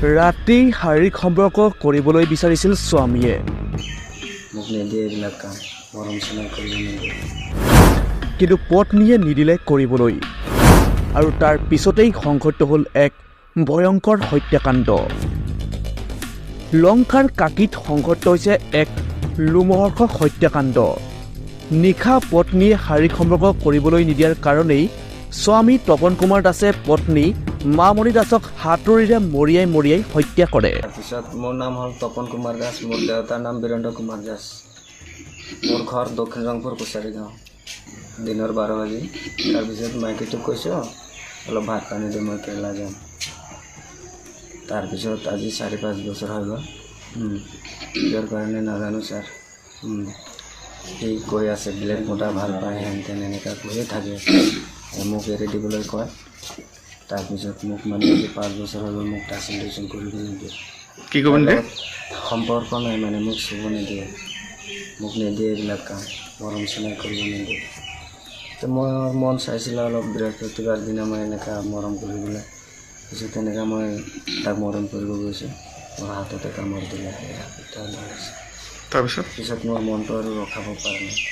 ৰাতি শাৰীৰিক সম্পৰ্ক কৰিবলৈ বিচাৰিছিল স্বামীয়ে। মোক নিদিয়ে এইবিলাক কাম, মৰম চেনেহ কৰিব নিদিয়ে। কিন্তু পত্নীয়ে নিদিলে কৰিবলৈ আৰু তাৰ পিছতেই সংঘটিত হ'ল এক ভয়ংকৰ হত্যাকাণ্ড। লংকাৰ কাকীত সংঘটিত হৈছে এক লোমহৰ্ষক হত্যাকাণ্ড। নিশা পত্নীয়ে শাৰীৰিক সম্পৰ্ক কৰিবলৈ নিদিয়াৰ কাৰণেই স্বামী তপন কুমাৰ দাসে পত্নী মামণি দাসক হাতুৰীৰে মৰিয়াই মৰিয়াই হত্যা কৰে। তাৰপিছত মোৰ নাম হ'ল তপন কুমাৰ দাস, মোৰ দেউতাৰ নাম বীৰেন্দ্ৰ কুমাৰ দাস। মোৰ ঘৰ দক্ষিণ ৰংপুৰ কছাৰী গাঁও। দিনৰ 12 বাজি। তাৰপিছত মাইকীটোক কৈছোঁ, অলপ ভাত পানী দি, মই কেৰেলা যাম। তাৰপিছত আজি 4-5 বছৰ হৈ গ'ল। কিহৰ কাৰণে নাজানো ছাৰ। সি কৈ আছে বেলেগ মতা ভাল পায়, হেন তেন এনেকুৱা কৈয়ে থাকে, মোক এৰি দিবলৈ কয়। তাৰপিছত মোক মানে আজি 5 বছৰ হৈ গ'ল, মোক টাচিং টুচিং কৰিব নিদিয়ে। কি কৰিব নিদিয়ে? সম্পৰ্ক নাই, মানে মোক চুব নিদিয়ে। মোক নিদিয়ে এইবিলাক কাম, মৰম চেনেহ কৰিব নিদিয়ে। তো মই মন চাইছিলোঁ অলপ বৃহস্পতিবাৰ দিনা মই এনেকুৱা মৰম কৰিবলৈ। পিছত তেনেকুৱা মই তাক মৰম কৰিব গৈছোঁ, মোৰ হাততে কামোৰ দিলে, সেয়া। তাৰপিছত? পিছত মোৰ মনটো আৰু ৰখাব পৰা নাই।